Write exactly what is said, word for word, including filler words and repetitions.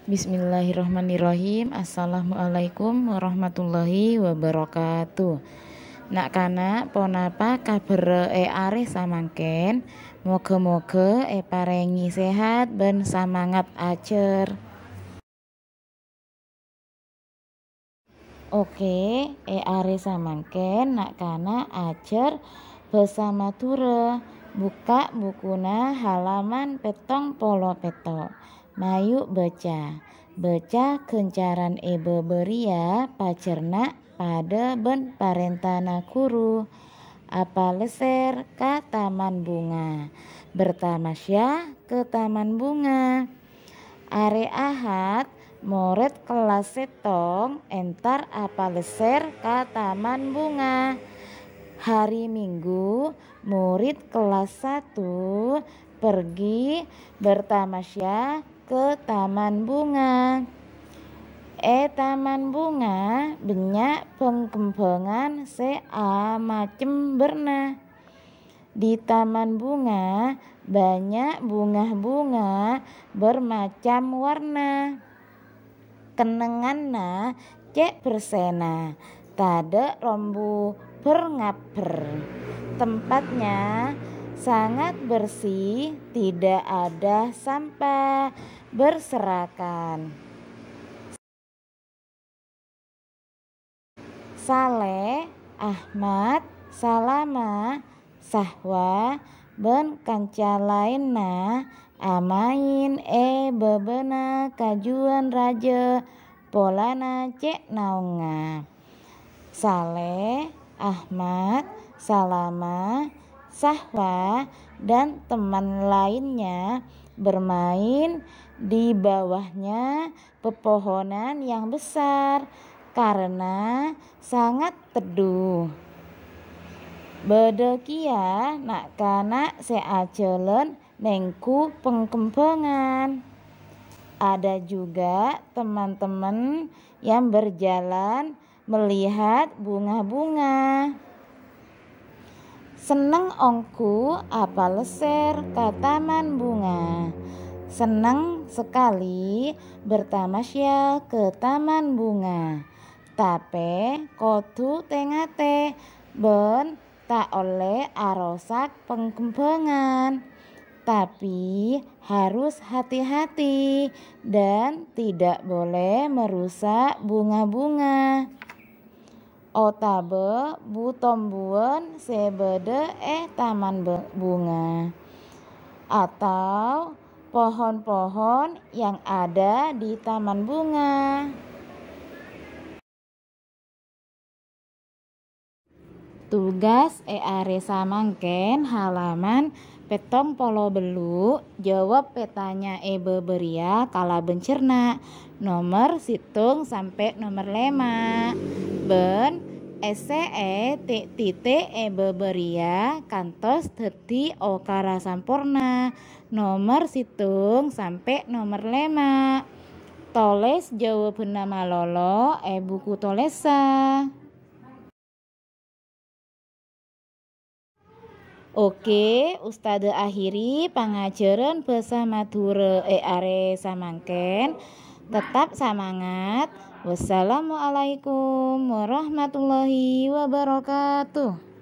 Bismillahirrahmanirrahim. Assalamualaikum warahmatullahi wabarakatuh. Na'-kana', ponapa kabhârrâ è arè samangkèn? Moghâ-moghâ èparèngè sehat bân samangat ajhâr. Oke, è arè samangkèn na'-kana' ajhâr bhâsa Madhurâ. Bukka' bukuna halaman pèttong polo pètto'. Mayu' bâca. Bâca ghâncaran è bâbâ rèya pajhârna padâ bân parèntana ghuru. Apalèssèr ka taman bunga. Bertamasya ke taman bunga. Arè Ahad, morèd kellas sèttong entar apalèssèr ka taman bunga. Hari Minggu, murid kelas satu pergi bertamasya ke taman bunga. È taman bunga bânnya' bhâng-kembhângan sè amacem bârna. Di taman bunga bânnya' bunga-bunga bermacam warna. Kennengnganna cè' bersèna, tadâ' rombu bher-ngabbher. Tempatnya sangat bersih, tidak ada sampah berserakan. Saleh, Ahmad, Salama, Sahwa, bân kanca laènna amaèn è bâbâna kajuwân rajâ polana cè' naongnga. Saleh, Ahmad, Salama, Sahwa, dan teman lainnya bermain di bawahnya pepohonan yang besar karena sangat teduh. Bâdâ kèya na'-kana' sè ajhâlân nèngghu pengkembangan. Ada juga teman-teman yang berjalan melihat bunga-bunga. Senneng ongghu apalesser ka taman bunga. Senneng sekali bertamasya ke taman bunga. Tapè kodhu tè-ngatè bân ta' ollè arosak pengkembangan. Tapi harus hati-hati dan tidak boleh merusak bunga-bunga otabâ bu-tombuwân sè bâdâ è taman be-, bunga, atau pohon-pohon yang ada di taman bunga. Tugas è arè samangkèn, halaman pèttong polo bellu', jâwâb pètanya'è bâbâ rèya kalabân cerna', nomer sèttong sampè' nomer lèma'. Bân essè'è tè'-titè' è bâbâ rèya kantos dhâddhi okara samporna, nomer sèttong sampè' nomer lèma'. Tolès jâwâbhânna malolo è buku tolèssa. Oke, Ustadzah akhiri pangajhârân bhâsa Madhurâ è arè samangkèn. Tetap samangat. Wassalamualaikum warahmatullahi wabarakatuh.